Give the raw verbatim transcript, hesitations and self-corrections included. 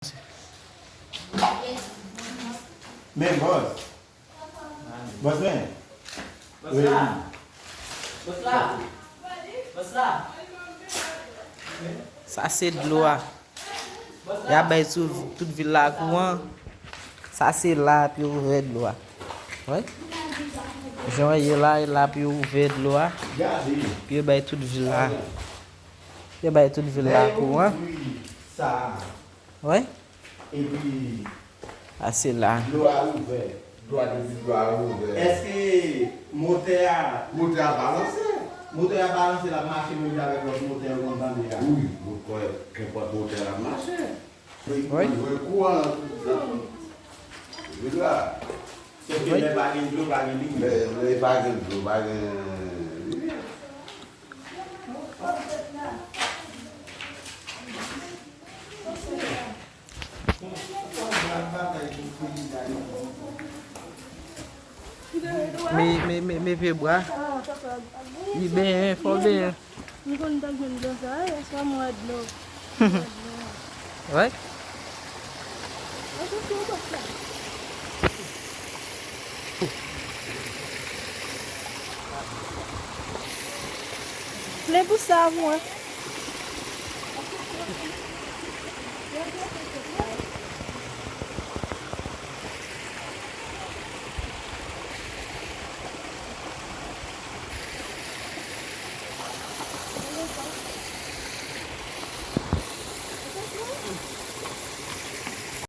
Men bòs. Bòs men. Bòs la. Bòs la. Bòs la. Sa se dlo a. Y a bay sou tout vil la kouran. Sa se la pou yo ouvè dlo a. Wi. Jan w ye la, e la pou yo ouvè dlo a. Pou yo bay tout vil la. Yo bay tout vil la kouran. Wi. Epi a se la. Dlo a ouvè. Dlo a depi dlo a ouvè. Èske motè a, motè a balanse? Motè a balanse, l ap mache menm jan avèk lòt motè yo konn tande a? Wi, mwen kwè kenpòt motè l ap mache. Wi. Mwen kouran nan tout jan. Vin la. Sèke lè pa gen dlo, pa gen limyè. Lè, lè pa gen dlo, pa gen limyè. Men, men, men, men pye bwa. Li benyen, fò benyen. M konn t ap jwenn dlo sa, wi, yèswa m wè dlo. Wi. Plen pou sa, mwen.